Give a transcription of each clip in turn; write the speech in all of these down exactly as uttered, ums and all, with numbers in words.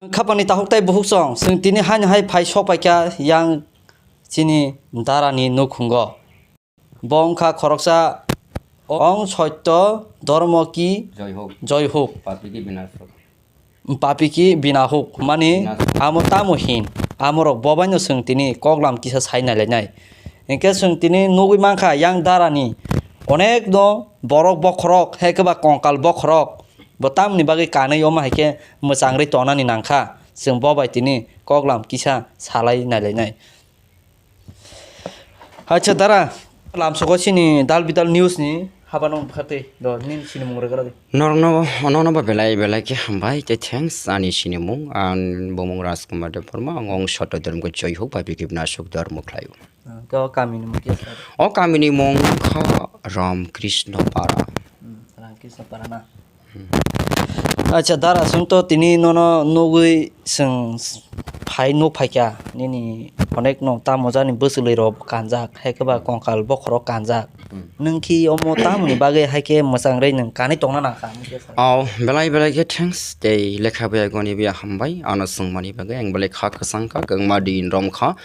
Khapani takhuk tei bukhuk song, chwng tini haino hai phai sok paikha yang chini darani nukhungo. Bo wngkha khoroksa ong soito dormo ki Joi hok. Joi hok. Papi ki binasok. Papi ki binahuk mani Binasok. Amo tamo hin, amorok bobaino chwng tini koklam kisa sai nailainai. Hinkhe chwng tini nugwi mankha yang darani onekno borok bokhorok, hai khe ba kongkal bokhorok. Bo tamoni bagwi kanwi omo hai khe mwchangri tonani nangkha, chwng bo bai tini koklam kisa salai nailainai. Acha dara, lamsogo chini dal bidal news ni habano bwkhatwi do nini sinimung rwgwladi. Norokno, nono bo belai belai khe hambai tei thanks ani sinimung, ang bumung Rajkumar Debbarma, ang ong soto dhormo khe Joi hok bai bikip nasuk dhormo khlaio. Ah, khe o kamini mung khe sir? O kamini mung kha Ram Krishna Para. Hmm, Ram Krishna Para na. Hmm. Acha, dara, chwng to tini nono nugwi chwng phai nuk phaikha, nini onek no tamo jani bwchwlwi rok kanjak, hai khe ba kongkal bokhorok kanjak. Hmm. Nwng khi omo tamoni bagwi hai khe mwchang rwi nwng kanwi tongna nang kha, nini khe sir? Oh, belai belai khe thanks tei lekha biyagoni biya hambai, ano swngmani bagwi ang belai kha kwchang kha, kwngma din rom kha.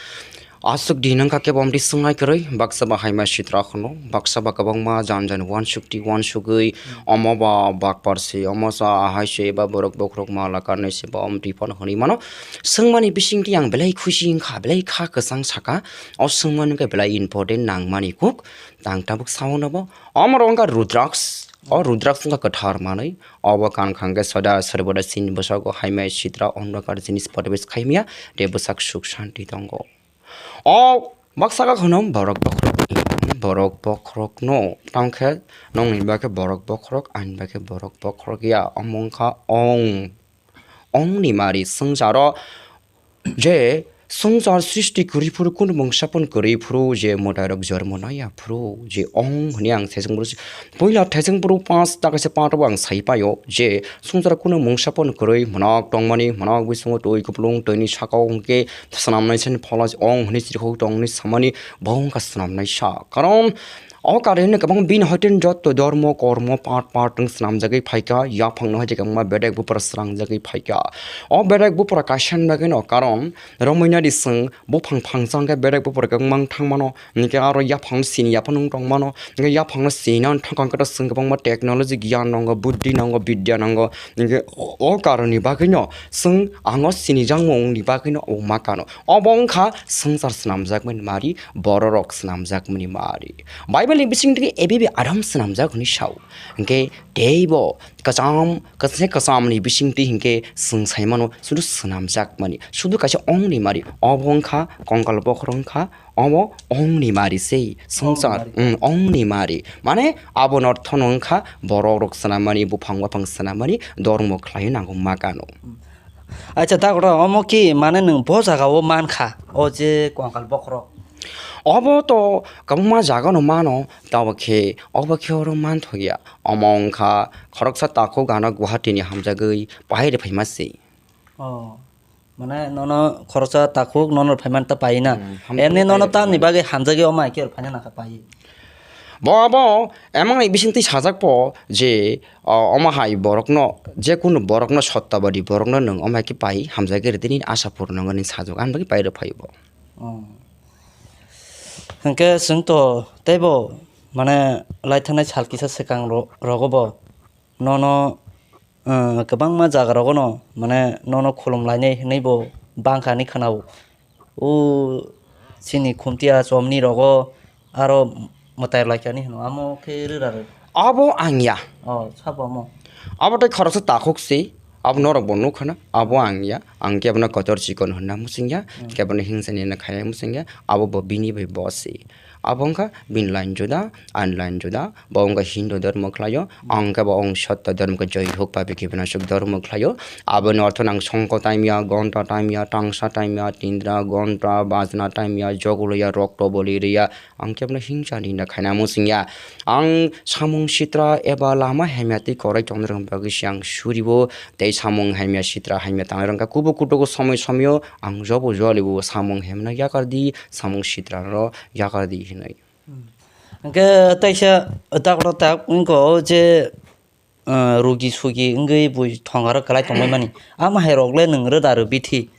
Aswk din wngkha khe bo omtwi swngnai kwrwi, baksa ba haima sitra hwno, baksa ba kwbangma jan jan uansukti uansugwi, omo ba bakpar se, omo sa ahai se, eba borok bokhorok mala kanwi se, ba omtwi phano hwnwi mano. Swngmani bisingtwi ang belai khusi wngkha, belai kha kwchang saka, o swngmani wngkha belai important nangmani kuk, tang tabuk sao no bo. Omo rok wngkha Rudraks, o Rudraks wngkha kwthar manwi, obo kankha hwnkhe soda sorbada chini bwskango haima sitra ondokar jinis podobes khaimya, tei bwsak suk shanti tongo. O baksa kha hwno borok bokhorok, borok bokhorokno tamo khe nokni bagwi borok bokhorok, ani bagwi borok bokhorok ya, omo wngkha ong, ongni mari swngcharo je swngchar srishti kwrwi phuru, kunu mungsa phano kwrwi phuru, je mwtairok jormo naiya phuru, je ong hwnwi ang thaichung bwrwi Puila thaichung bwrwi panch ta kaisa part o ang sai paio je swngchar kunu mungsa phano kwrwi mwnok tongmani, mwnok bisingo twi kupulung, twini saka o hwnkhe swnamnai sani phola ong hwnwi chirikhok tongni samani bo wngkha swnamnai sa. Karon o karon hwnwi kwbang bini hoiten jotto dhormo, kormo, part part wng swnamjagwi phaikha, yaphangno hai kwbangma bedek buphar srangjagwi phaikha. O bedek buphar kaisa ni bagwino karon romwi nadi swng buphang phangsa hwnkhe bedek buphar kwbangma wng thangmano, hwnkhe aro yaphang sini yaphang wng tongmano, hwnkhe yaphangno sini ang thangkang khe ta swng kwbangma technology giyan nango, buddhi nango, bidya nango, hwnkhe o, o karoni bagwino swng ang o sinijakmung ni bagwino o ma kano. Obo wngkha swngchar swnamjakmani mari, bororok swnamjakmani mari. Bible ni bisingtwi ebibi adam swnamjak hwnwi sao. Hwnkhe teibo kwcham, kwcham ni bisingtwi hwnkhe swng saimano sudu swnamjakmani, sudu kaisa ongni mari. Obo wngkha kongkal bokhorok wngkha, omo ongni mari se, swngchar, Ongni mari. Mm, ongni mari. Mane, aboni orthono wngkha, borok rok swnamani, buphang baphang swnamani, dormo khlai nango ma kano. Acha, dagra, omo ki, mane, nwng bo jaga o mankha, o je kongkal bokhorok? Obo to kwbangma jaga no mano, tabo khe, obo khe oro manthokya. Omo wngkha, khoroksa takhuk ano Guwahati ni hamjagwi, bahai rw phaima se. Oh. Mane nono khoroksa takhuk nono phaimani ta pai na. Hmm, hamjagwi Emni nono pai tamni rwkha. Bagwi hamjagwi omo hai khe rw phaina nangkha pai. Bo abo emang ni bisingtwi sajak po je, o, omo hai borokno, je kunu borokno sottabadi borokno nwng omo hai khe pai hamjagwi rwdi nini asa purno wngwi sajak ani bagwi pai rw phai bo. Oh. Hwnkhe chwng to teibo mane lai thangnai sal kisa swkang ro-, rogo bo nono, eh, kwbangma jaga rogono, mane, nono khulum lainai hinwi bo bangkha hinwi khwnao. O chini Khumtiya chomni rogo aro mwtai laikha hinwi hwno, amo khe rwra rw. Abo ang ya. Oh, sabo amo. Abo tei khoroksa takhuk se, abo norok bo nukha na, abo ang ya. Ang kebono kotor chikon hwnna muchung ya, Hmm. kebono hingsa nini khaina muchung ya, abo bo bini bai bo se. Abo wngkha bini line juda, ani line juda, bo wngkha Hindu dhormo khlaio, ang khe bo wng Sotto dhormo khe joi huk papi khe binasuk dhormo khlaio. Aboni ortho nang songko taimya, gonta taimya, tangsa taimya, tindra, gonta, bajna taimya, jogoloya, rokto boli riya, ang khe bono hingsa ni hinda khaina muchung ya. Ang samung sitra eba lama hamya tei korai tongnai rok bagwi se ang suribo, tei samung hamya sitra hamya tangnai rok wngkha kubuk kutugo somoi somoio ang jobo jolibo samung hamya yakar di, samung sitra no yakar di hinwi. Hmm. Hwnkhe teisa takhuk tak wngkha o je ah, rugi sugi wngwi bui thongaro kwlai tongbaimani. Amo hai rok le nwng rwda rw bithi.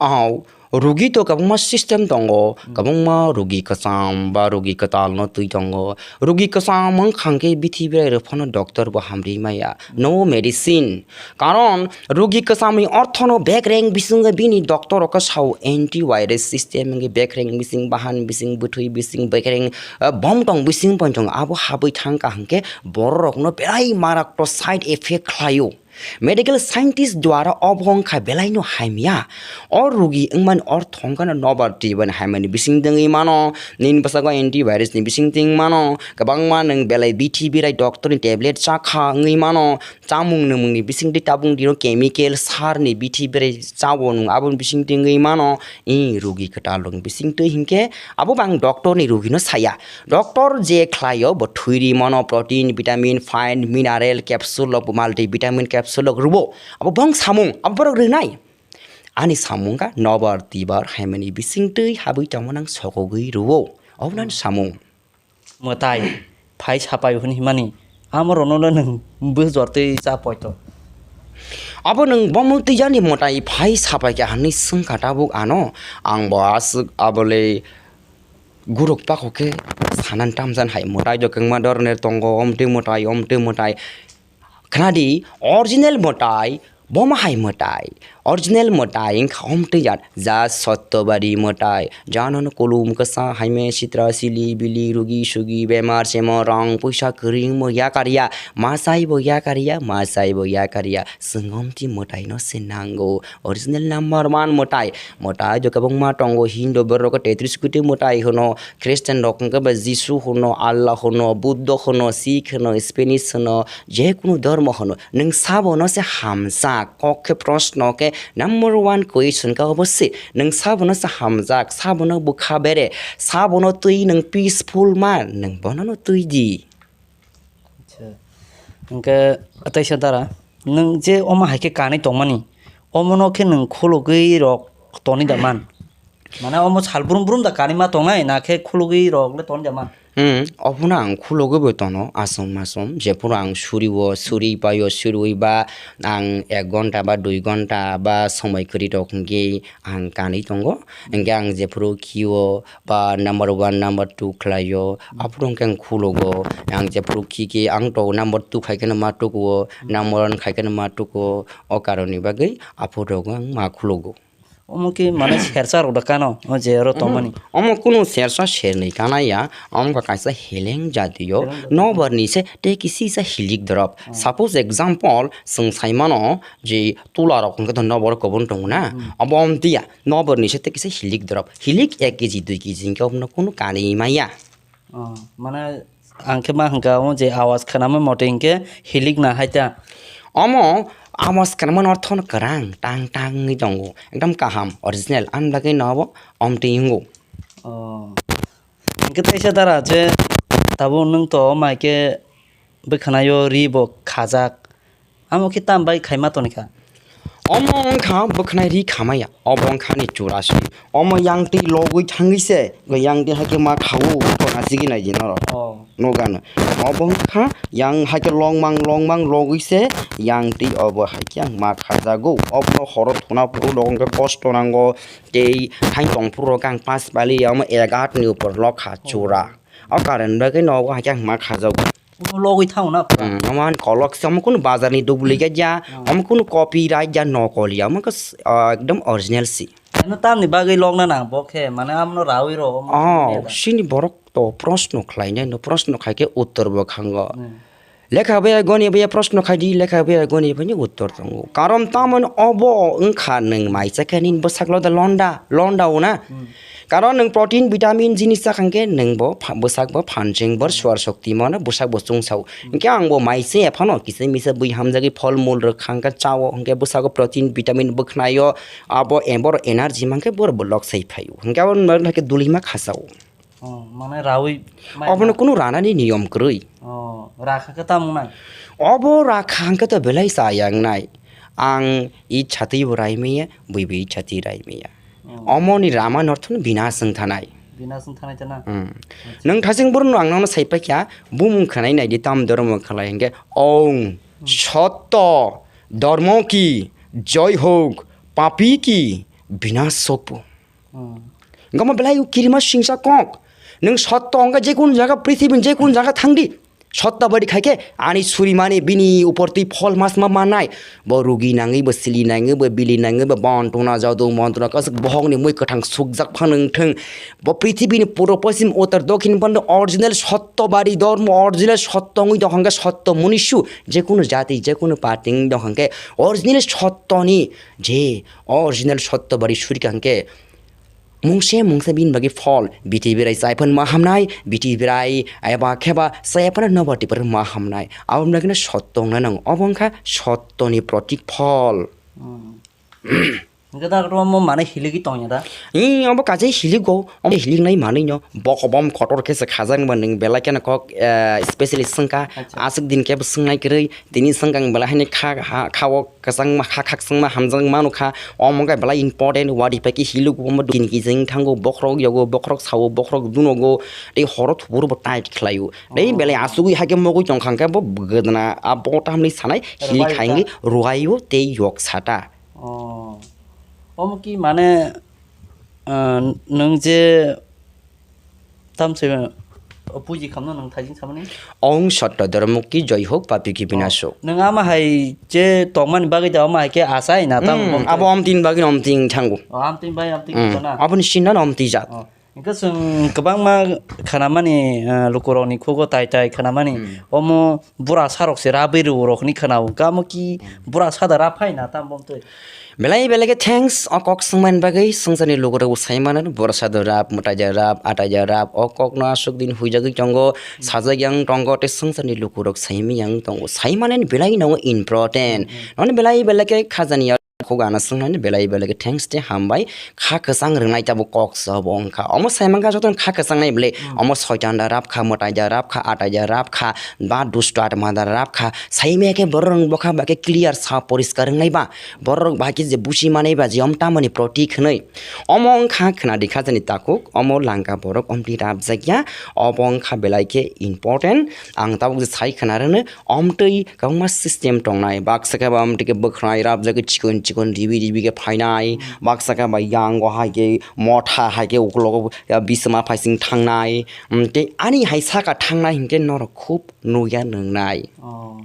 Oh, rugi to kwbangma system tongo, kwbangma rugi kwcham ba rugi kwtal no twi tongo. Rugi kwcham wngkha hwnkhe bithi berai rok phano doctor bo hamri maya. No medicine. Karon rugi kwchamni orthono bekreng bising bini doctor rok sao antivirus system wngwi bekreng bising bahan bising bwthwi bising bekreng, ah, bomtong bising pontong abo habwi thangkha hwnkhe borok rokno belai marakto side effect khlaio. Medical scientist dwara obo wngkha belaino hamya. O rugi wngmani ortho wngkhano nobar tibani haimani bising tengwi mano, nini bwskango antivirus ni bising tengwi mano, kwbangma nwng belai bithi birai doctor ni tablet chakha wngwi mano, chamung nwngmungni bisingtwi tabuk dino chemical sarni bithi birai chao nwng aboni bisingtwi wngwi mano, i rugi kwtal rokni bisingtwi hinkhe abo bang doctor ni rugino saya. Doctor je khlaio bo thwi ri mano, protein, vitamin, fine, mineral, capsule rok, multivitamin capsule rok rwo. Abo bang samung, abo borok rwnai. Ani samung ka nobar tibar haimani bisingtwi habwi tongma nang sokogwi rwo. Abo nang samung. Mwtai, phai sapai hwn himani, amo rono no nwng bwjor twi cha poito. Abo nwng bomwng twi yani mwtai phai sapai kha hwnwi swngkha tabuk ano. Ang bo aswk abole guruk pakho khe sanan tamjan hai mwtai do kwngma doroner tongo, omtwi mwtai, omtwi mwtai. Khnadi, original mwtai, bomo hai mwtai. Original mwtai wngkha omtwi jan, ja Satyabadi mwtai. Janono kulum kwsa haime sitra sili bili rugi sugi bemar semar rang puisa kwrwi wngmo yakar ya. Masai bo yakar ya, masai bo yakar ya. Chwng omtwi mwtai no se nango. Original number one mwtai. Mwtai do kwbangma tongo, Hindu borok tetris koti mwtai hwno, Christian rok hwnkhe ba Jisu hwno, Allah hwno, Buddha hwno, Sikh hwno, Spanish hwno, je kunu dhormo hwno. Nwng sabono se hamjak, kok khe proshno khe number one question khe obo se. Nwng sabono se hamjak, sabono bwkha bere, sabono twi nwng peaceful ma, nwng bonono twi di. Acha. Hwnkhe, ataisa dara, nwng je omo hai khe kanwi tongmani, omono khe nwng khulugwi rok toni da man? Mane omo sal brum brum da kanwi ma tongnai, na khe khulugwi rok le toni da man? Hmm, obono ang khulugwi bo tono, aswk maswk, jephuru ang suriwo, suri paio, suriwi ba ang ek ghonta ba dui ghonta ba somoi kwrwi rok hwnkhe ang kanwi tongo. Hwnkhe ang jephuru khio, ba number one, number two khlaio, aphuru hwnkhe ang khulogo. Ang jephuru khi khi ang to number two khai kheno ma tukuo, number one khai kheno ma tukuo, o karoni bagwi aphuru ang ma khulogo. Omo khe mane sersa rok da kano, o je oro tongmani. Omo kunu sersa sernwi kana ya, omo kha kaisa heleng jatiyo, nobar ni se tei kisi sa hilik dorop. Suppose example, chwng sai mano je tula rok hwnkhe to nobar kobon tongo na, obo omtiya. Nobar ni se tei kisa hilik dorop. Hilik ek kg, dui kg hingke obono kunu kanwi maya. Oh, mane ang khe ma hwnkha omo je awas khnama mote hingke hilik na hai ta. Omo awas khnama no ortho no kwrang tang tang wngwi tongo. Ekdom kaham, original. Ani bagwi no obo omtwi wngo. Oh. Hingke teisa dara je tabuk nwng to mai khe bwkhwnaio ri bo khajak. Amo khe tam bai khaima tonikha? Omo wngkha bwkhnai ri khamaya. Obo wngkha ni churasi. Omo yang twi logwi thangwi se, yang twi hai khe ma khawo, to nasigi nai di norok. Oh. Nogano. Obo wngkha yang hai khe longmang longmang logwi se, yang twi obo hai khe ang ma khajago. Obo horo thuna phuru rok wngkha kosto nango, tei hai tong phuru rok ang pas pali ya, omo egat ni upor lokha chura. O karon bagwi no obo hai khe ang ma khajago. Omo logwi thango na pura. Hmm, omo ani kolok se, omo kunu bazar ni duplicate ya, hmm, omo kunu copyright ya, nokol ya, omo khe s-, ah, ekdom original si. Ano tamni bagwi logna nang bo khe, mane amno rawi ro, omo khe Oh, mela. Sini borok to proshno khlainai, no proshno khai khe uttor bo khango. Hmm. Lekha baya goni baya proshno khai di, lekha baya goni baya uttor tongo. Karon tamon obo wngkha nwng mai chakhe nini bwsaklo da londa, londa o na. Hmm. Karon nwng protein, vitamin jinis chakhang khe nwng bo pha-, bwsak bo phanjeng bor suar shokti mano bwsak bo chungsao. Hinkhe ang bo mai se ephano kisa misa bui hamjagwi phol mul rwkhang khe chao, hinkhe bwsago protein, vitamin bwkhnaio, abo e-, boro energy mankhe boro bo lok sai phaio. Hinkhe abo nwng khe dulima khasao. Oh, mane rawi mai Obono na? Kunu ranani niyom kwrwi. Oh, rakha khe tamo nai? Obo rakha hwnkhe to belai cha yang nai. Ang i chati bo rai maya, bui bui chati rai maya. Oh. Omo ni rama northon bina sung thanai. Bina sung thanai chana. Hmm. Nwng thasing borokno ang nono sai paikha, bumung khwnai naidi tam dormo khalai hinkhe ong sotto dormo ki joy hok, papi ki binash hok. Hmm. Gama belai kirima singsa kok. Nwng sotto wngkha jekunu jaga, prithibini jekunu jaga thangdi. Sotto bari khaikhe ani surimani bini upor twi phol masma mannai. Bo rugi nangwi bo sili nangwi bo bili nangwi bo bontona jadu montona kasuk bohokni mui kwthang sukjak phano wngthwng. Bo prithibini puro poschim uttor dokhin bondo original sotto bari dormo original sotto wngwi dokhangkhe sotto munishu jekunu jati jekunu party wngwi dokhangkhe original sottoni je original sotto bari surikha hinkhe mungse mungse bini bagwi phol, biti birai chaiphano ma hamnai, biti birai eba kheba chaiphano nobar tipar ma hamnai. Aboni bagwino sotto wngna nango. Obo wngkha sottoni protik phol. Hmm. Hingke da omo manai hiligwi tongya da? Ih, obo kaisa hiligo, omo hilingnai manwino. Bokobom kotor khe se khajak ba nwng belai kheno kok, eh, specially swngkha. Acha. Aswk din khe bo swngnai kwrwi, tini swngkha ang belai haino kha, ha, kha o kwchangma, kha khakchangma hamjakma nukha. Omo wngkha belai important, wadi pai khe hilugo, omo din kijeng thango, bokhorok yogo, bokhorok sao, bokhorok dunogo, tei horo thuburo bo tight khlaio. Tei belai asugwi haikhe mogwi tongkha hwnkhe bo gwdana, a bo tamni sanai hili khaingwi ruaio tei yok sata. Oh. Omo ki mane, ah, nwng je Tamse, o puji khamno nwng thaijing samani? Ong sotto dhormo ki joy hok, papi ki binash hok. Nwng ama hai je tongmani bagwi da ama hai khe asai na tamo. Hmm, abo amtini bagwi amtini thango. O, amtini bai amtini. Hmm. Kona? Aboni sinna amtini jat. O. Hingke chwng kwbangma khanamani, eh, lukurokni khugo tai tai khanamani. Hmm. Omo bura sarok se rabwi rw rok hwnwi khana-o. Kamo ki bura sada ra phai na tamo twi? Belai belai khe thanks o kok swngmani bagwi. Swngcharni lukurok bo sai mano, bura sado rap, mwtaija rap, ataija rap, o kokno aswk din huijagwi tongo, sajak yang tongo, tei swngcharni lukurok sai miyang tongo. Sai manani belai no important. Nono belai belai khe khajani ya kok ano swngnani belai belai khe thanks tei hambai. Kha kwchang rwnai tabuk kok se obo wngkha. Omo sai mankha jotono kha kwchangnai bwle. Omo soitan da rap kha, mwtaija rap kha, ataija rap kha, ba dusto atma da rap kha. Sai maya khe borok rwng bokha ba khe clear sa poriskar wngnai ba. Borok bai khe je buchi manai ba je om tamoni protik hwnwi. Omo wngkha khwnadi khajani takhuk, omo langka borok omtwi rapjakya, obo wngkha belai khe important. Ang tabuk je sai khna rwno, omtwi kwbangma system tongnai, baksa khe ba omtwi khe bwkhwnai rapjagwi chikon chikon ribi ribi khe phainai, baksa khe ba yango hai khe motha hai khe uklogo bisma phaising thangnai, mm, tei ani hai saka thangnai hinkhe norok khub nukya nwngnai. Oh.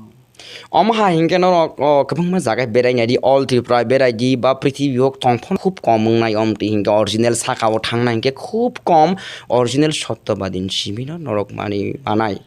Omo hai hinkhe norok, o, kwbangma jaga berai naidi, all Tripura berai di, ba prithibi o tong phano khub kom wngnai, omtwi hinkhe original saka o thangna hinkhe khub kom original sottobadi ni simi no norok mani manai.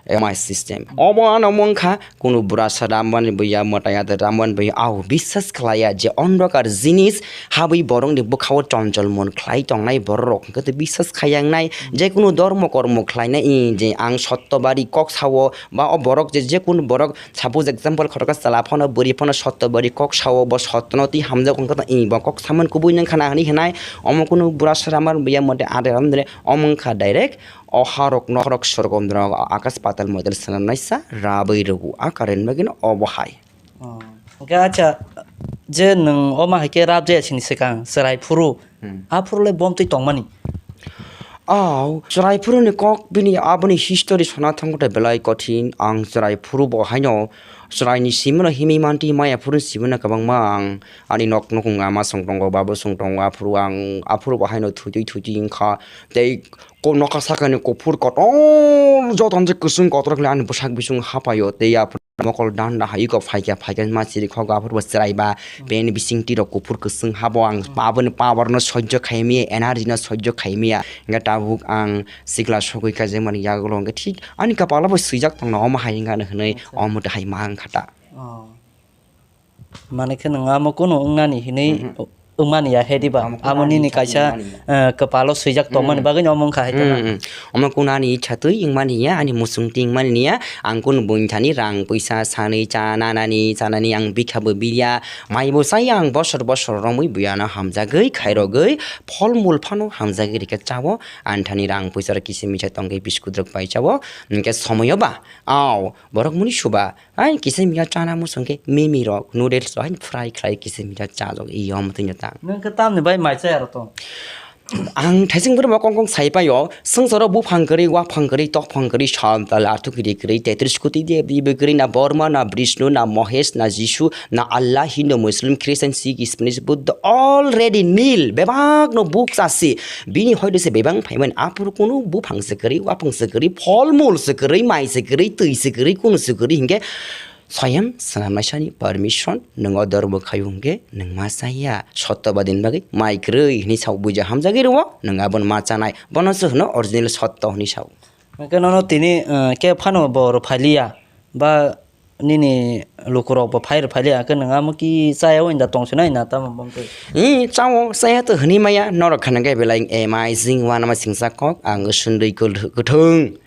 Ema system. Obo ano wngkha kunu burasa ramani buya, mwtaya da ramani buya, au biswas khlaiya je ondokar jinis habwi borokni bwkhao chonchol mon khlai tongnai borok rok hinkhe tei biswas khaiya wngnai, je kunu dormo kormo khlainai, i, je ang sottobadi kok sao, ba o borok je, je kunu borok, suppose example, khoroksa chwla phano bwrwi phano sotto bari kok sao, bo sottono twi hamjak wngkha, tei bo kok samani kubui nang khana hwnwi hwnai, omo kunu bura sara mar buya mote ade ramdre, omo wngkha direct o harok nokrok sorgom drok akas patal model swnamnaisa rabwi rwgo, a current bagwino obo hai. Oh. Hwnkhe acha, je nwng omo hai khe rap jaya sini swkang chwrai phuru, hmm, a phuru le bom twi tongmani? Au, chwrai phuruni kok bini aboni history sana thangkhe belai kothin. Ang chwrai phuru bo haino chwraini simino himwi manti maya phuru simino kwbangma ang ani nok nukung ama song tongo, babo song tongo, aphuru ang aphuru bo haino thutwi thutwi wngkha. Tei ko nokha sakani kuphur kotor joto je kwchwng kotor khlai ani bwsak bising hapaio tei aphuru mokol danda hai iko phaikha phaikha ma chiri khogo aphuru bo chwrai ba bini bising twi rok kuphur kwchwng habo ang aboni power no sojjo khaimaya energy no sojjo khaimaya hwnkhe tabuk ang sikla sogwi kha jemani yagulo hwnkhe thik ani kapalo bo swijak tongno omo hai wngkha hwnwi omo hai ma wngkha ta. Oh. Mane khe nwng amo kunu wngnani hinwi wngmani ya he diba? Amo kunu amo ani nini kaisa, eh, kwpalo swijak tongmani bagwi no omo wngkha hai tongma. Omo kunu ani itha twi wngmani ya, ani muchung twi wngmani ya, ang kunu buini thani rang puisa sanwi cha nanani, chanani ang bikha bo biya, mai bo chaya ang bosor bosor romwi buya no hamjagwi khairogwi phol mul phano hamjagwi rikha chao, ani thani rang puisa rok kisa misa tongkhe biskut rok pai chao, hwnkhe somoyo ba, ao, borok muni suba, Ai kisa mia chana muchung khe mimi rok, noodles rok, hai fry khlai kisa mia chajak, i yom twi no tang. Nwng khe tamni bai mai chaya rw tong? Ang thaising bwrwi bo kong kong sai paio, swngcharo buphang kwrwi, waphang kwrwi, tokphang kwrwi, sal tal, arthuk kiri kwrwi, tetris kuti dev devi kwrwi, na Borma, na Brishnu, na Mohesh, na Jishu, na Allah, Hindu, Muslim, Christian, Sikh, Spanish, Buddha, already nil, bebak no buk chasi. Bini hoide se bebak phaimani, aphuru kunu buphang se kwrwi, waphang se kwrwi, pholmul se kwrwi, mai se kwrwi, twi se kwrwi, kunu se kwrwi, hinkhe Soyam swnamnaisani permission, nwng o dormo khayu hwnkhe nwng ma chaya. Sotto badini bagwi mai kwrwi hwnwi sao buja hamjagwi rwo, nwng abono ma chanai. Bono se hwno original sotto hwnwi sao. Hwnkhe nono tini, eh, khe phano bo rw phailiya, ba nini lukurok bo phai rw phailiya, hwnkhe nwng amo ki chaya o inda tong sinai na tamo bongtwi? Ee, chao, chaya to hwnwi maya, norok khana khe belai amazing, uanama singsa kok, ang swndwi kwthwng,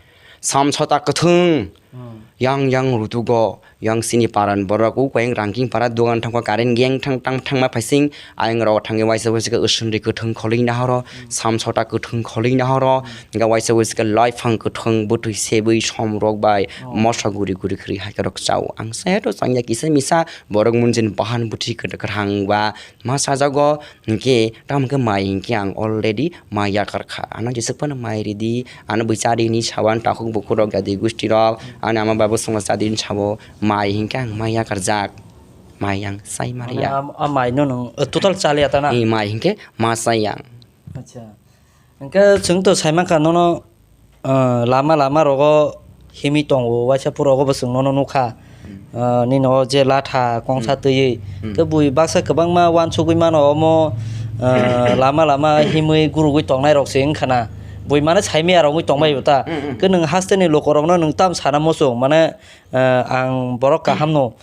samsota kwthwng. Hmm. Yang yang rutugo, yang sini paran borok u koyeng rangking para dogan thangkha, current geng thang tang thangma phaising, ayang rok thangwi waisa waisa khe usundri kwthwng kholwi nahoro, hmm, samsota kwthwng kholwi nahoro, hmm, hingkhe waisa waisa khe laiphang kwthwng bwtwi sebwi som rok bai, oh, moso guri guri khri hai khe rok chao. Ang se to changya kisa misa borok munjin bahan bwtwi kwthwng ba ma sajago. Hinkhe tamo khe mai hinkhe ang already mai yakar kha. Ano jeswk phano mai ridi, ano bwchari hinwi sao, ano takhuk bukhurok, jadi gusti rok, ani ama babu songno chadi hinwi sao, mai hinkhe ang mai yakarjak. Mai ang sai mane mariya. Am-, a mai no nwng, eh, total chaliya ta na? Ee, mai hinkhe ma sai ang. Acha. Hwnkhe chwng to sai mankha nono, ah, lama lama rogo himwi tongo, waisa pura ogo bo chwng nono nukha. Hmm. Ah, nini o je latha kongsa, hmm, twiwi. Hmm. Khe bui baksa kwbangma uansugwi mano omo, ah, lama lama himwi gurugwi tongnai rok se wngkha na. Bui mano saimaya rok wngwi tongbai bo ta. Hmm, hmm. Khe nwng haste ni lukurokno nwng tam sana muchung, mane, ah, ang borok kaham no.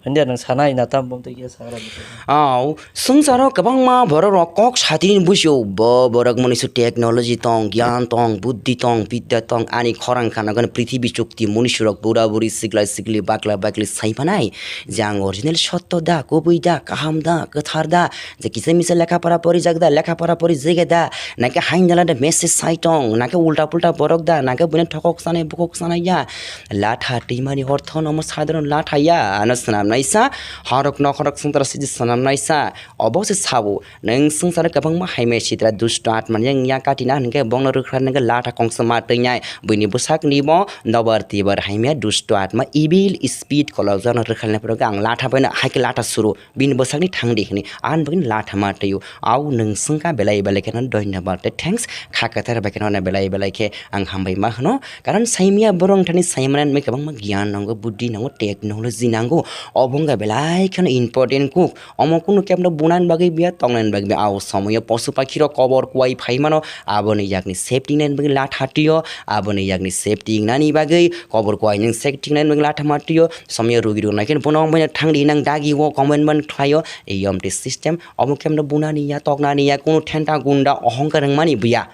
Hwnde nwng sanai na tam bumtwi khe sagra bwtwi. Au, swngcharo kwbangma borok rok kok satini busio, bo borok monisu technology tong, gyan tong, buddhi tong, bidya tong, ani khorang khana gani prithibi chukti monisu rok bura buri sikla sikli bakla bakli sai phanai je ang original sotto da, kubui da, kaham da, kwthar da, je kisa misa lekha pora porijak da, lekha pora porijak da, nake hain dala da message sai tong, nake ulta pulta borok da, nake buino thokok sanai bukok sanai ya. Latha twimani ortho no omo sadharon latha ya, ano swnamnaisa, horok nokhorok swngcharo siji swnamnaisa, obo se sao, nwng swngcharo kwbangma hai mai sitra dusto atma ni wngya katina hwnkhe bongno rwkhrani hwnkhe latha kongsa ma twinai, buini bwsakni bo dobar tibar hai maya dusto atma evil spirit kolokjakno rwkhrani phuru ang latha baino hai khe latha suru. Bini bwsakni thangdi hwnwi, ani bagwino latha ma twiyo. Au nwng swngkha belai belai kheno dhonyobad tei thanks. Kha kwthar bai kheno belai belai khe ang hambai ma hwno. Karon saimya borok wngthani saimani kwbangma giyan nango, buddhi nango, technology nango. Obo wngkha belai kheno important kuk. Omo kunu kebno bunani bagwi biya, tongnani bagwi biya. Au somoyo posu pakhirok kobor kuwai phai mano. Aboni yakni safety nani bagwi latha twiyo. Aboni yakni safety wngnani bagwi kobor kuwai nwng safety nani bagwi latha ma twiyo. Somya rugi rok nai khe bono wng bai thang di nang dagi o comment ban khlai o. Eyom tei system omo khe mano bunani ya, toknani ya, kunu thenta gunda ohongkar wng mani buya.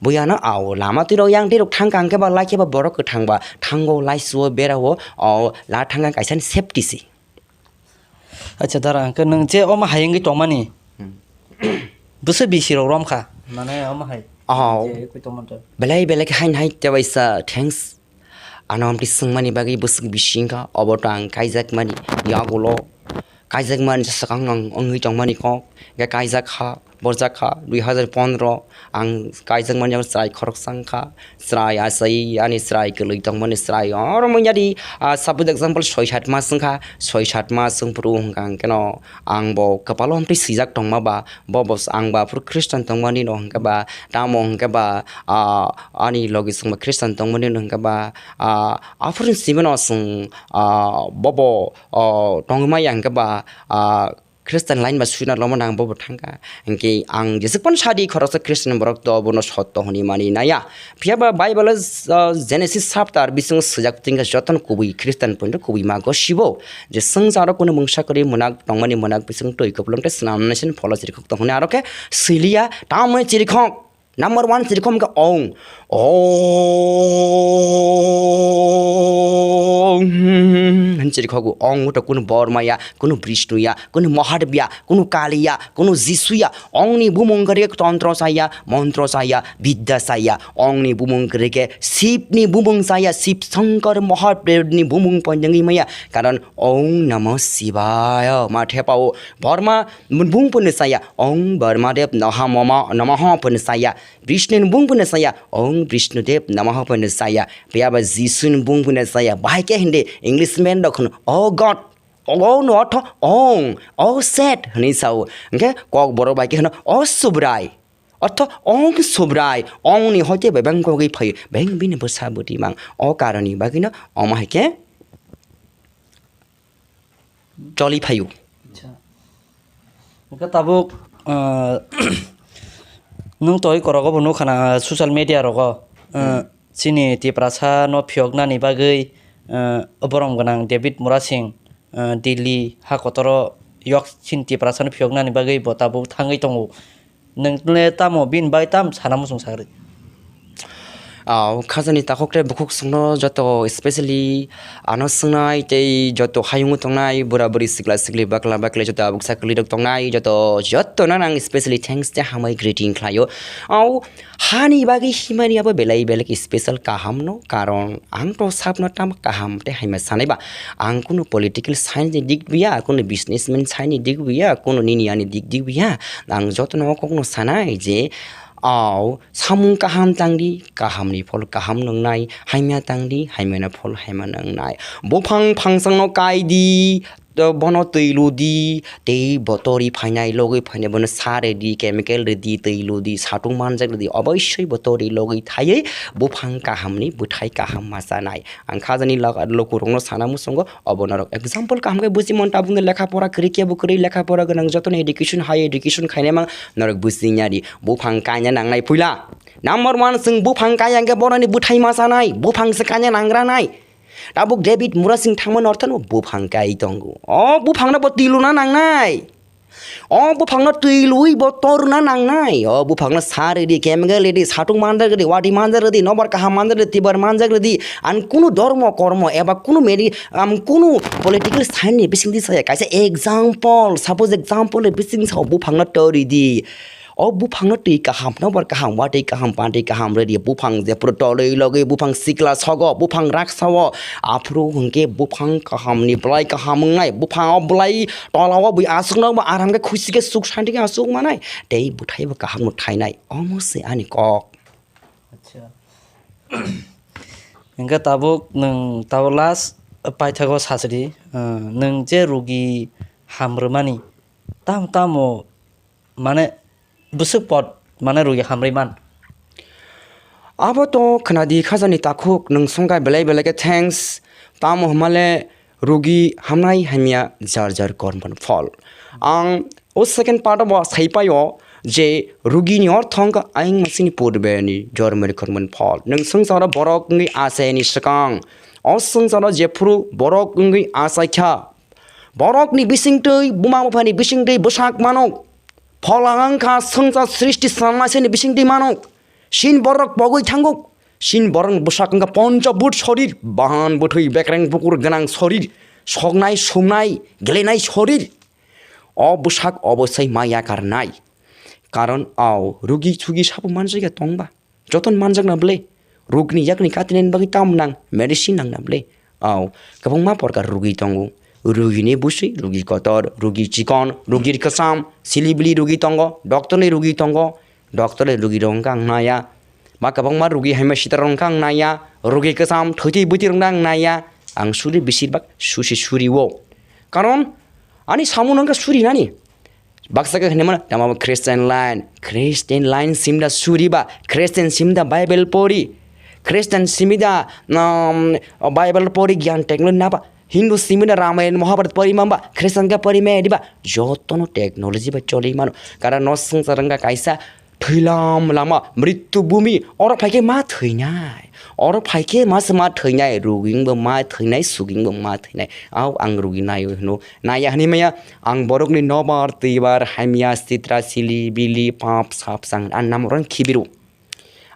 Buya no ao lama twi rok yang twi rok thang kang khe ba lai khe ba borok kwthang ba thango lai suo bera o, o la thang kang kaisa ni safety si. Acha dara hwnkhe nwng je omo hai wngwi tong mani. Hmm. Bwswk bisi rok rom kha. Mane omo hai. Oh. Je koi tong manta. Belai belai khe hain hai tei waisa thanks. Ano amtwi swngmani bagwi bwswk bisi wngkha, obo to ang kaijakmani yagulo, kaijakmani swkang ang wngwi tongmani kok, hwnkhe kaijak kha, borjak kha, dui hazar pondro ang kaijakmani yago chwrai khoroksa wngkha, chwrai achai ani chwrai kwlwi tongmani chwrai oro manya di, ah, suppose example soi sat mas wngkha, soi sat mas wngphuru hwnkha hwnkhe no ang bo kwpalo amtwi swijak tongma ba, bo bo ang ba aphuru Khristan tongmani no hwnkhe ba, tamo hwnkhe ba, ah, ani logi chwngbo Khristan tongmani no hwnkhe ba, ah, aphuru ni simi no chwng, ah, bobo, oh, tongwi maya hwnkhe ba, ah, Khristan line ba suina lomano ang bobo thangkha. Hwnkhe ang jesuk phano sadi khoroksa Khristan borok to bono sotto hwnwi mani naya. Phiya ba Bible o, ah, Genesis chapter bisingo swijak tingkha jotono kubui Khristan poito kubui mago sibo. Je swngcharo kunu mungsa kwrwi mwnak tongmani mwnak bising twi kupulung tei swnamnai sin phola chirikhok tong hwnwi aro khe swiliya tamoni chirikhok. Number one chirikhok hwnkhe ong. Ong hwn chirikhogo. Ong wngkha kunu Borma ya, kunu Brishnu ya, kunu Mahadev ya, kunu Kali ya, kunu Jisu ya. Ong ni bumung kwrwi khe tontro chaya, montro chaya, bidya chaya. Ong ni bumung kwrwi khe Shiv ni bumung chaya, Shiv Shankar Mahadev ni bumung poindengwi maya. Karon Ong Namo Shivaya ma thepao. Borma bung phano chaya, Ong Borma Dev Naha Mama Namaha phano chaya. Brishnu ni bung phano chaya, Ong Brishnu Dev Namaha phano chaya. Phiya ba Jisu ni bung phano chaya. Bahai khe hindi English man rok hono, "Oh God." Oh no ortho ong, oh set hwnwi sao. Hwnkhe kok borok bai khe hwno, "Oh Subrai." Ortho ong Subrai, ong ni hoite bebeng kogwi phaio, beng bini bwsa bwtwi mang. O karoni bagwino omo hai khe choli phaio. Acha. Hwnkhe tabuk, ah, nwng toi korogo bo nukha na social media rogo, ah, chini Tiprasa no phiyoknani bagwi, ah, borom gwnang David Murasing, ah, Delhi ha kotoro yok chini Tiprasa no phiyoknani bagwi bo tabuk thangwi tongo. Nwng le tamo bini bai tam sana muchung sagri? Ah, khajani takhuk tei bukhuk songno joto, specially ano swngnai tei joto hayungo tongnai bura buri sikla sikli bakla bakli joto abuksa kwlwirok tongnai joto, jotono ang specially thanks tei hambai greeting khlaio. Au hani bagwi himani abo belai belai special kaham no, karon ang to sabno tam kaham tei haima sanai ba. Ang kunu political science ni dik buya, kunu businessman science ni dik buya, kunu nini ani dik dik buya. Ang jotono o kokno sanai je, au, samung kaham tangdi, kahamni phol kaham nwngnai, hamya tangdi, hamyano phol hamya nwngnai. Buphang phangsangno kaidi, to bono twi ludi, tei bo tori phainai, logwi phainai, bono sa redi, chemical redi, twi ludi, satung manjak redi, oboisoi bo tori logwi thaiwi buphang kahamni bwthai kaham ma chanai. Ang khajani lok-, lukurokno sana muchungo, obo norok example kaham khe buji mon, tabukni lekha pora kwrwi kebo kwrwi, lekha pora gwnang jotoni education, high education khainai mang norok buji nari. Buphang kaina nangnai puila. Number one, chwng buphang kaya hwnkhe boroni bwthai ma chanai, buphang se kaina nangranai. Tabuk David Murasing thangmani orthono buphang kai tongo. O buphangno bo twi luna nangnai. O buphangno twi lwi bo torna nangnai. O buphangno sa ridi, chemical ridi, satung manjak ridi, wati manjak ridi, nobar kaham manjak ridi, tibar manjak ridi. Ang kunu dormo kormo eba kunu medi-, ang kunu political sign ni bisingdi saya kaisa example, suppose example ni bising sa o buphangno tori di. O buphangno twi kaham, nobar kaham, wati kaham, panti kaham ridi. Buphang jephuru tolwi logwi buphang sikla sogo, buphang raksao. Aphuru hwnkhe buphang kahamni bwlai kaham wngnai. Buphang o bwlai tola o bui aswkno bo aram khe khusi khe suk santi khe aswk manai. Tei bwthai bo kaham no thainai. Omo se ani kok. Acha. Hwnkhe tabuk nwng tabuk last paithago sachwdi, ah, nwng je rugi hamrwmani tam tamo mane bwswk pot mane rugi hamrwi man. Abo to khwnadi khajani takhuk, nwng songkha belai belai khe thanks. Tamo hwnmale rugi hamnai hamya jar jar kormoni phol. Ang o second part o bo saipaio je rugi ni ortho wngkha ayang masini purbe ni jormoni kormoni phol. Nwng swngcharo borok wngwi achaini swkang. O swngcharo jephuru borok wngwi achaikha, borok ni bisingtwi buma bupha ni bisingtwi bwsak mano. Phola wngkha swngchar srishti sanlaisani bisingtwi mano. Sin borok pogwi thango. Sin borok bwsak wngkha poncho but sorir, bahan bwthwi bekreng bukur gwnang sorir, soknai sumnai gelenai sorir. O bwsak obosai maya karnai. Karon au rugi chugi sabo manjagya tongba. Joton manjakna ble, rugni yakni katinani bagwi tam nang, medicine nangna ble. Au, kwbangma porkar rugi tongo. Rugini bwswi, rugi kotor, rugi chikon, rugi kwcham, silibili rugi tongo, doctorni rugi tongo, doctorni rugi rok wngkha ang naya. Ba kwbangma rugi haima sitarok wngkha ang naya, rugi kwcham, thwitwi bwtwi rokno ang naya. Ang suri besir bak susi suri o. Karon, ani samung wngkha suri nani. Baksa khe hinwi mano, tamo bo Christian line. Christian line simda suri ba, Christian simda Bible pori. Christian simida, um, Bible pori gyan tekno naba. Hindu simida Ramayan Mahabharat pori mamba, Christian khe pori me diba. Jotono technology ba choli mano. Karon no swngchar wngkha kaisa thwilam lama, mrityu bhumi, oro phaikhe ma thwinai. Oro phaikhe ma se ma thwinai, ruging bo ma thwinai, suging bo ma thwinai. Au ang rugi naio hino. Naya hwnwi maya, ang borokni nobar, twibar, hamya, sitra, sili, bili, pap, sap, sang, an nam orang khibiru.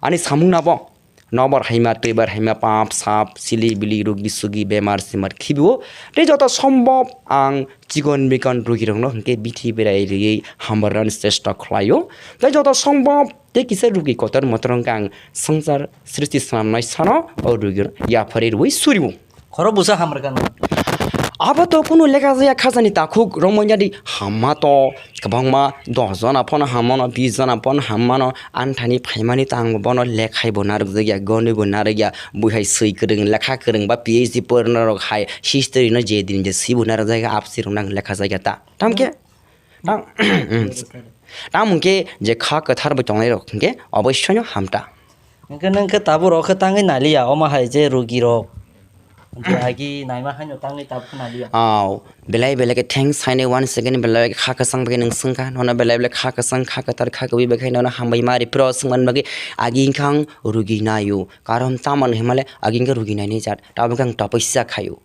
Ani samung nabo nobar haima, twibar haima, pap, sap, sili, bili, rugi, sugi, bemar, simar, khibio. Tei joto sombhob ang chikon bikon rugirokno hwnkhe bithi berai riwi hambarnani chesta khlaio. Tei joto sombhob tei kisa rugi kotor motor hwnkhe ang swngchar srishti swnamnai sano o rugirok yapharwi rwi surio. Khoro busa hamrwkha nw. Abo to kunu lekha jaya khajani takhuk romwi nadi hamma to kwbangma dos jona phano hammano, bis jona phano hammano, anthani phaimani tang bono lekhai bo narwk jakya, gonwi bo narwk ya, buihai swi kwrwng, lekha kwrwng ba P H D porna rok hai history no je din je swi bo narwk jakya, apsi rok nang lekha jakya ta. Tamkhe Tang, tamo hwnkhe je kha kwthar bai tongnai rok hwnkhe oboisyono hamta. Hwnkhe nwng khe tabuk rok khe tangwi naliya, omo hai je rugi rok. Je agi naima haino tangwi tabuk khe naliya. Aw, belai belai khe thanks haino one second belai kha kwchang bai khe nwng swngkha. Nono belai belai kha kwchang, kha kwthar, kha kwbwi bai khe nono hambai ma ripro swngmani bagwi agi wngkha ang rugi naio. Karon tamoni hwnmale agi wngkha rugi naini jat. Tabuk khe ang topoi sijak khaio.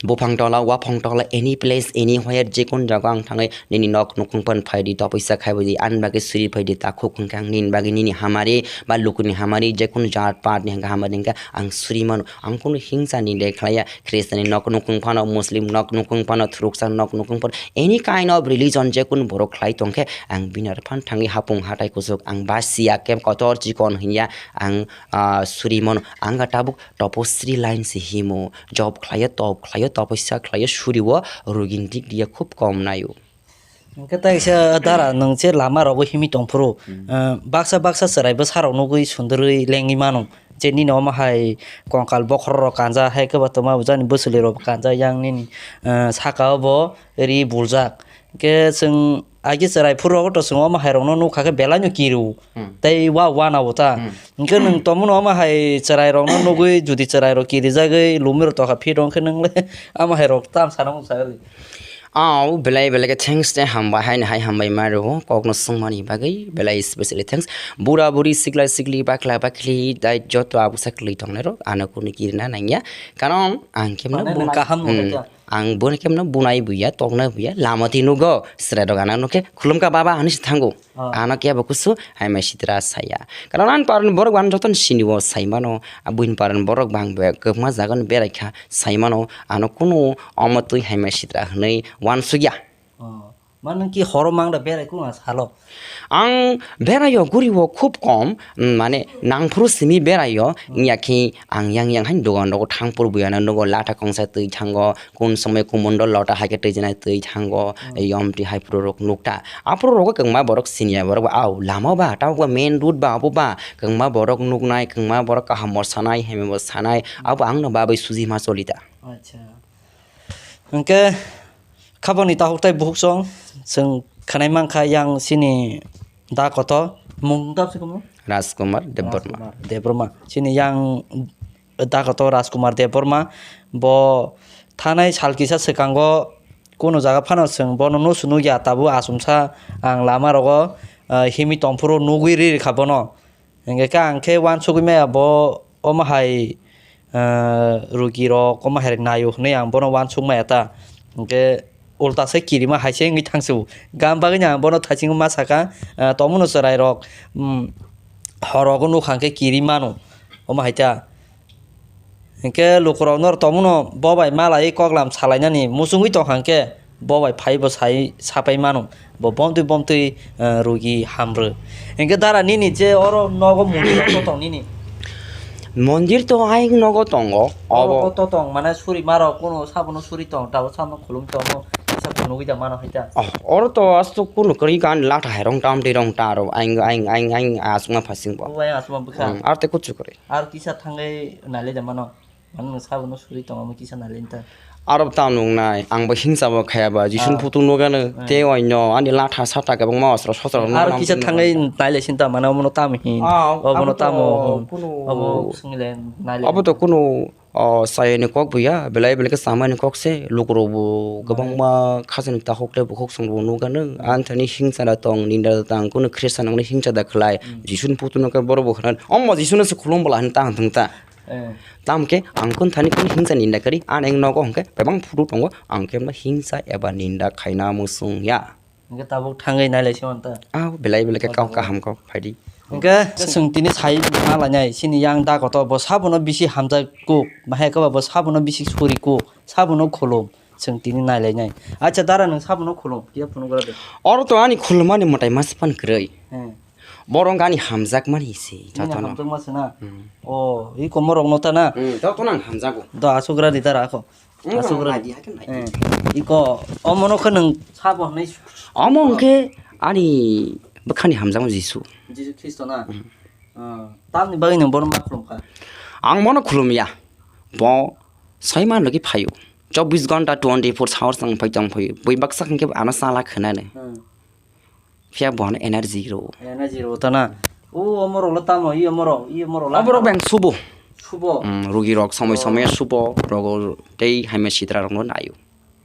Buphang tola, waphang tola, any place, anywhere, jekun jaga ang thangwi nini nok nukhung phan phaidi, topisa khaibaidi, ani bagwi suri phaidi, takhuk hwnkhe ang nini bagwi nini hamari ba lukuni hamari, jekun jat pat ni hwnkhe hamari hwnkhe ang suri mano. Ang kunu hingsa ni de khlaiya, Christian ni nok nukhung phano, Muslim nok nukhung phano, Thuruksa nok nukhung phano, any kind of religion jekun borok khlai tongkhe ang bini aro phan thangwi hapung hatai kuchuk ang basiya khe kotor chikon hinya ang, ah, suri mano. Ang ga tabuk Topasri line se himo, job khlaio, top khlaio, topasya khlaio, suri o rugini dik diya khub kom naio. Hwnkhe taisa dara nwng che lama rogo himwi tongphuru, Hmm. ah, baksa baksa chwrai bwsa rok nugwi sundurwi lengwi mano. Je nini omo hai kongkal bokhorok rok kanja, hai khe ba twma bujani bwswli rok kanja, yang nini, ah, saka o bo ri buljak. Hwnkhe chwng agi chwrai phuru rogo to chwng omo hai rokno nukha khe belai no kiru. Hmm. Tei wa wana bo ta. Hmm. Hwnkhe nwng tomono omo hai chwrai rokno nugwi, judi chwrai rok kirijagwi lumwi rok tokha phit rok, hwnkhe nwng le omo hai rok tam sana mung sa ri. Aw, belai belai khe thanks tei hambai, haino hai hambai ma rwo, kokno swngmani bagwi belai specially thanks. Bura buri, sikla sikli, bakla bakli, dai joto abusa kwlwi tongnai rok, ano kunu kirina nangya. Karon ang khe Mane nwng kaham nukha kha. Hmm. Ang bono khe mano bunai buya, toknai buya, lama twi nugo, chwrai rok ano nukhe, "Khulumkha baba," hinwi se thango. Ah. Ano kebo kusu, hai mai sitra saya. Karon ani paron borok bo ano jotono sini o sai mano, a buini paron borok bang be kwbangma jaga no berai kha sai mano, ano kunu omo twi hai mai sitra hinwi uansukya. Oh. Mano ki horo mang da berai kung a salo? Ang berai o guri o khub kom, mm, mane nangphuru simi berai o, Hmm. wngya khe ang yang yang haino dogan rogo thangphuru buya no nugo, latha kongsa twi thango, kun somoi kumundol lota hai khe twi jana twi thango, Hmm. yom twi hai phuru rok nukta. Aphuru rogo kwbangma borok siniya borok ba, "Au, lama ba, tabuk ba main road ba, abo ba," kwbangma borok nuknai, kwbangma borok kaham bo sanai, hamya bo sanai, abo ang no ba bai suji ma choli ta. Acha. Hwnkhe, khabangni takhuk tai bukhuk song, chwng khwnai mankha yang chini da kotor, mung tamo se kamo? Rajkumar Debbarma. Rajkumar Debbarma. Chini yang da kotor Rajkumar Debbarma, bo thanai sal kisa swkango kunu jaga phano chwng bono nusu nukya, tabuk achomsa ang lama rogo, ah, himwi tongphuru nugwi ri rikha bono. Hingke khe ang khe uansugui maya bo omo hai, ah, rugi rok omo hai naio hinui ang bono uansuk maya ta. Hingke ulta se kirima hai se wngui thangsu. Gam bagui no ang bono thaisingo ma saka, ah, tongmano chwrai rok, um, hor rogo nukha hingke kiri mano omo hai ta. Hingke lukurok noro tongmano bo bai malai koklam salainani muchungui tongkha hingke bo bai phai bo sai sapai mano, bo bomtwi bomtwi, eh, rugi hamrw. Hingke dara nini je oro nogo mondir to tong nini? Mondir to ayang nogo tongo. Oro obo to tong mane suri maro kuno sabono suri tong tabo samo khulum tongo kisa phunugui da mano hai ta. Oh, oro to asto kuno kwrwi gan latha hai rong tam twi rong ta aro ayang ayang ayang ayang asma phasing bo. O ayang asma bwkha. Hmm, aro te kuchu kwrwi. Aro kisa thangwi nailai da mano. Mano nwng sabono suri tongma kisa nailai ta. Aro tamo wngnai, ang bo hingsa bo khaya ba, Jisuni Ah. photo nugano, Ah. tei oino ani latha sata kwbangma osro sosro Aro nugano kisa tamo thangwi wngnai. Nailai sin ta, mane omono tamo hin, Ah, obono abo to tamo hin, kuno obo swngwi lai nailai. Abo to kuno, oh, sayani kok buya, belai belai khe samani kok se, lukurok bo kwbangma khajani takhuk tei bukhuk song bo nugano, Hmm. anthani hingsa da tong, ninda da tang, kuno Christian nangni hingsa da khlai, Hmm. Jisuni photo nugkha borok bo khna, omo Jisuni se khulum bwla hin ta hwn thung ta. Eh. Tamo khe ang kunu thani kunu hingsa ninda kari, ani nogo hwnkhe bebak photo tongo, ang khe hingsa eba ninda khaina muchung ya. Hwnkhe tabuk thangwi nailai se manta. Ah, belai belai khe kok kaham kok phaidi. Hwnkhe chwng tini sai ma lainai, chini yang dagoto bo sabono bisi hamjak kuk, bahai khe ba bo sabono bisi suri kuk, sabono khulum, chwng tini nai lainai. Acha dara, nwng sabono khulum, phiya phunuk gra de. Oro to ani khulumani mwtai ma se phan kwrwi. Hmm. Borok ani hamjakmani se, nini jotono hamjakma se na? Hmm. O, i komorokno ta na? Hmm, jotono ang hamjago. Do aswk gra di dara kho. Hmm, aswk gra di. Nai di, hai khe nai di. Hmm. Iko, omono khe nwng sabo hwnwi. Omo hwnkhe ani bwkhani hamjakma Jisu. Jisu Khristo na? Hmm. Ah, tamni bagwi nwng bono ma khulum kha? Ang bono khulum ya. Bo sai ma logi phaio. Chobbish ghonta, twenty-four hours ang phai tong phaio. Bui baksa hwnkhe ano chala khwnani. Hmm. Phiya bo ano energy rwo. Energy rwo ta na? O, omorok lo tamo, i omorok, i omorok la. Oborok beng subo. Subo? Hmm, rugi rok somoi somoi subo, rogo tei hamya sitra rokno naio.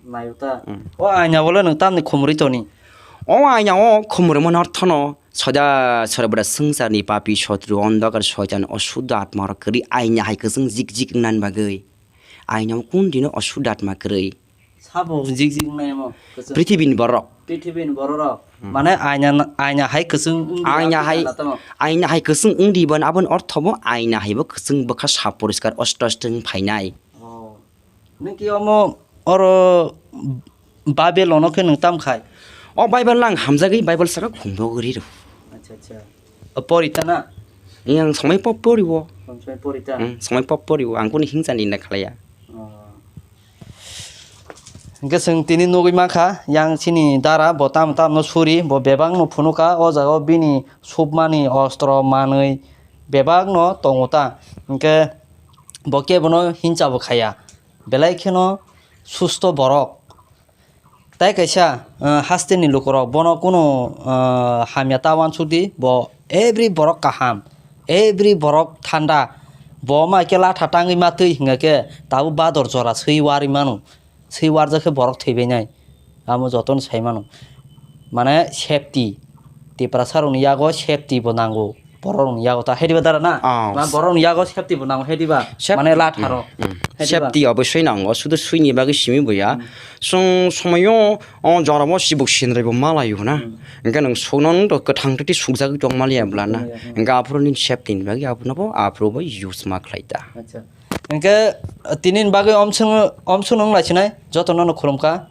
Naio ta? Hmm. O aina bole nwng tamni khumuri toni? O aina o khumuri mani orthono soda sorbada swngcharni papi, sotru, ondokar, soitan, osuddho atma rok kwrwi aina hai kwchwng jik jik wngna bagwi. Aina o kun dino osuddho atma kwrwi. Sabo jik jik wngnai omo kwchwng. Prithibini borok. Prithibini bororok. Hmm. Mane aina, aina hai kwchwng wngdi. Aina hai, aina hai kwchwng wngdi ban aboni ortho bo aina hai bo kwchwng bwkha sap poriskar osto osto wng phainai. Oh. Nwng ki omo oro Bible ono khe nwng tam khai? O Bible lang hamjagwi Bible saka khumbo guri rw. Acha, acha. O pori ta na? Yang somai pop pori wo. Somai pori ta? Hmm, somai pop pori wo. Ang kuni hingsa ni na khalaya. Oh. Hwnkhe chwng tini nugwi mankha, yang chini dara bo tamo tamo no suri, bo bebak no phunukha, o jaga o bini supmani ostro manwi bebak no tongo ta. Hwnkhe bo kebo no hincha bo khaya. Belai kheno susto borok. Tai kaisa, ah, haste ni lukurok bono kunu, ah, hamya ta wansuk di, bo every borok kaham, every borok thanda, bo ma khe latha tangwi ma twi hwnga khe tabuk bador jora swi warwi mano, swi warjak khe borok thwi bai nai. Amo jotono sai mano. Mane safety, Tiprasa rokni yago safety bo nango. Borok rokni yago ta hediba dara na? Ah. Ma borok rokni yago safety bo nango hediba. Saf-, mane latha rok. Hmm, hmm. Hediba. Safety obosoi nango, sudu suini bagwi simi boya. Hmm. Chwng somoyo o jorabo chibuk sinraibo malaio na. Hmm. Hwnkhe nwng sukno nwng to kwthang twi sukjagwi tong maliya bwla na. Maliya, hmm. Hwnkhe aphuru nini safety ni bagwi abono bo aphuru bo use ma khlai ta. Acha. Hwnkhe, uh, tini ni bagwi omswng, omswng nwng naisinai, joto nono khulumkha.